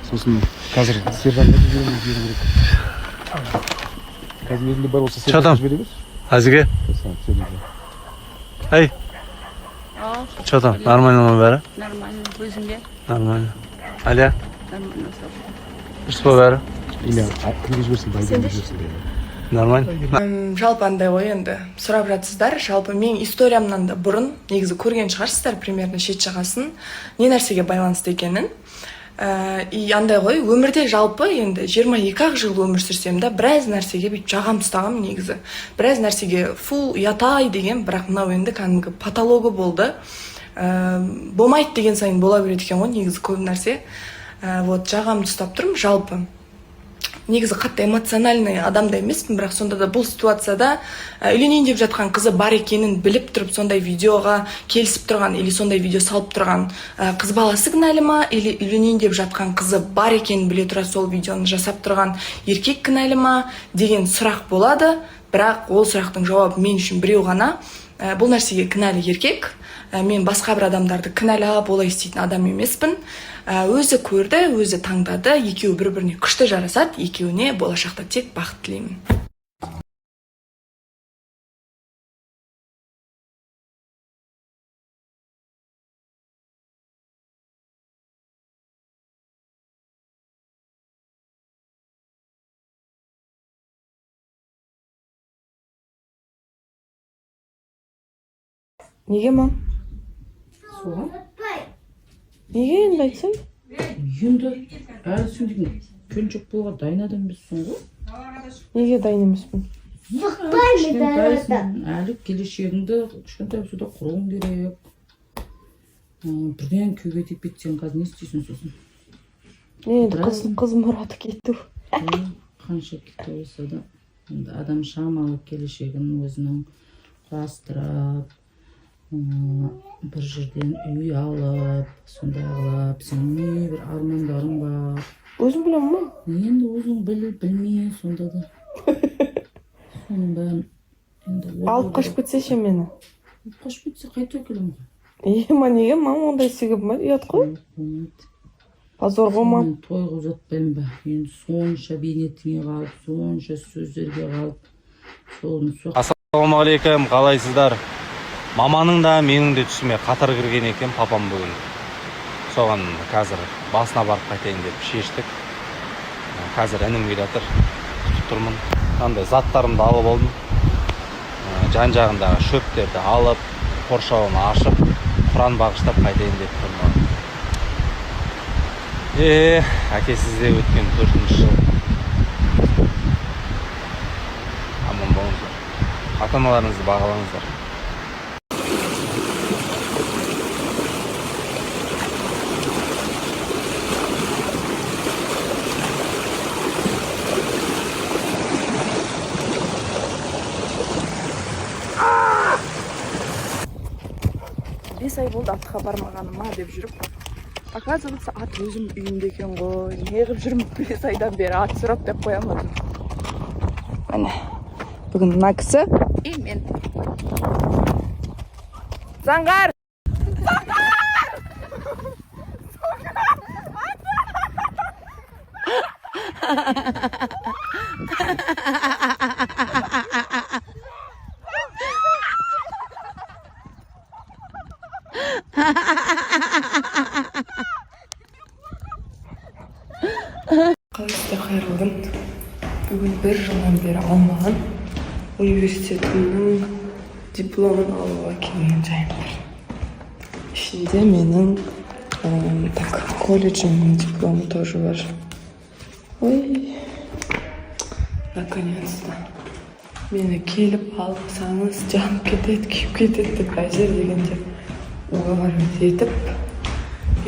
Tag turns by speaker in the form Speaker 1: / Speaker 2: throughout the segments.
Speaker 1: Сосын қазір Сержанға жіберемін, жіберу керек. Қазір өзіңде бар болса,
Speaker 2: Че там?
Speaker 1: Сержанға жібере берші.
Speaker 2: Әзіге,
Speaker 1: Сержанға.
Speaker 2: Ей, че там, нормально ма бәрі?
Speaker 3: Нормально. Өзіңде?
Speaker 2: Нормально. Аля,
Speaker 3: Нормально.
Speaker 2: дұрыс па бәрі?
Speaker 1: Или кімге жіберсін, Байгенге жіберсін.
Speaker 2: Нормально?
Speaker 4: Жалпы андай ғой, енді сұрап жатсыздар. Жалпы менің историямнан да бұрын негізі көрген шығарсыздар примерно шет жағасын, не нәрсеге байланысты екенін. И андай ғой, өмірде жалпы енді 22 ақ жыл өмір сүрсем да, біраз нәрсеге бүйтіп жағам ұстағанмын негізі, біраз нәрсеге фу, ұят-ай деген. Бірақ мынау енді кәдімгі патологы болды. Болмайды деген сайын бола береді екен ғой негізі көп нәрсе. Вот, жағамды ұстап тұрмын. Жалпы негізі қатты эмоциональный адам да емеспін, бірақ сонда да бұл ситуацияда үйленейін деп жатқан қызы бар екенін біліп тұрып, сондай видеоға келісіп тұрған или сондай видео салып тұрған қыз баласы кінәлі ма, или үйленейін деп жатқан қызы бар екенін біле тұра сол видеоны жасап тұрған еркек кінәлі ма деген сұрақ болады. Бірақ ол сұрақтың жауабы мен үшін біреу ғана. Бұл нәрсеге кінәлі еркек. Мен басқа бір адамдарды кінәлап, олай істейтін адам емеспін. Өзі көрді, өзі таңдады. Екеуі бір біріне күшті жарасады. Екеуіне болашақта тек бақыт тілеймін. Неге, мам?
Speaker 5: Соған.
Speaker 4: Неге енді, айтсай?
Speaker 5: Енді әлі сен деген келіншек болуға дайын адам емессің ғой.
Speaker 4: Неге дайын емеспін?
Speaker 5: Кішкентайсың әлі, келешегіңді кішкентай болса да құруың керек. Бірден күйеуге тиіп кетсең, қазір не істейсің сосын?
Speaker 4: Не енді, қыз мұраты кету.
Speaker 5: Қанша кетті болса да, енді адам шамалы келешегін өзінің құрастырып, бір жерден үй алып, сондай қылып. Сенің не бір армандарың бар?
Speaker 4: Өзім білемін, мам.
Speaker 5: Енді өзің біл, білме, сонда да соның бәрін енді ойлау
Speaker 4: Алып қашып
Speaker 5: керек.
Speaker 4: кетсе ше мені?
Speaker 5: Алып қашып кетсе, қайта әкелемін ғой.
Speaker 4: Ема, неге, мам, ондай істеуге болмайды, ұят қой.
Speaker 5: Жоқ, болмайды.
Speaker 4: Позор ғой, мам.
Speaker 5: Мен той қылып жатпаймын ба енді, сонша бейнетіңе қалып, сонша сөздерге қалып, соны
Speaker 2: Ассалаумағалейкум, қалайсыздар? Маманың да, менің де түсіме қатар кірген екен папам бүгін. Соған қазір басына барып қайтайын деп шештік. Қазір інім келе жатыр, күтіп тұрмын. Мынандай заттарымды алып алдым. Жан жағындағы шөптерді алып, қоршауын ашып, құран бағыштап қайтайын деп тұрмын. Әкесіз де өткен төртінші жыл. Аман болыңыздар. Ата аналарыңызды бағалаңыздар.
Speaker 4: 5 ай болды атқа бармағаныма деп жүріп, оказывается, ат өзім үйімде екен ғой. Неғып жүрмін 5 айдан бері ат сұрап деп қоямын өзім. Міне, бүгін мына кісі и мен. Заңғар! Қалайсыздар, қайырлы күн! Бүгін бір жылдан бері алмаған университетімнің дипломын алуға келген жайым бар. Ішінде менің так, колледжімнің дипломы тоже бар. Ой, наконец-то! Мені келіп алсаңыз, жанып кетеді, күйіп кетеді деп әзер дегенде уговаривать етіп,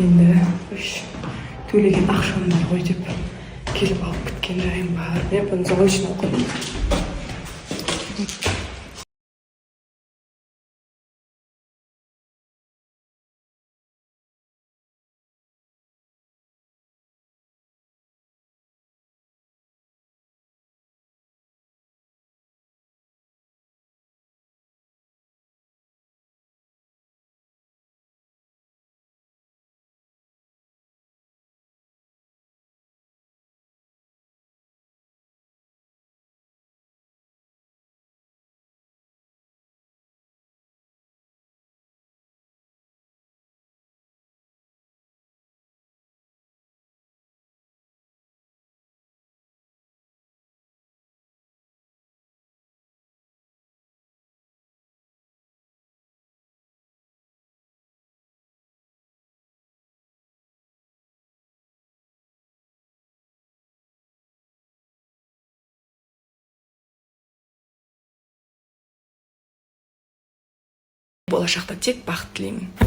Speaker 4: енді үш төлеген ақшам бар ғой деп келіп алып кеткен жайым бар. Мен бұны заочно оқыдым. Болашақта тек бақыт тілеймін.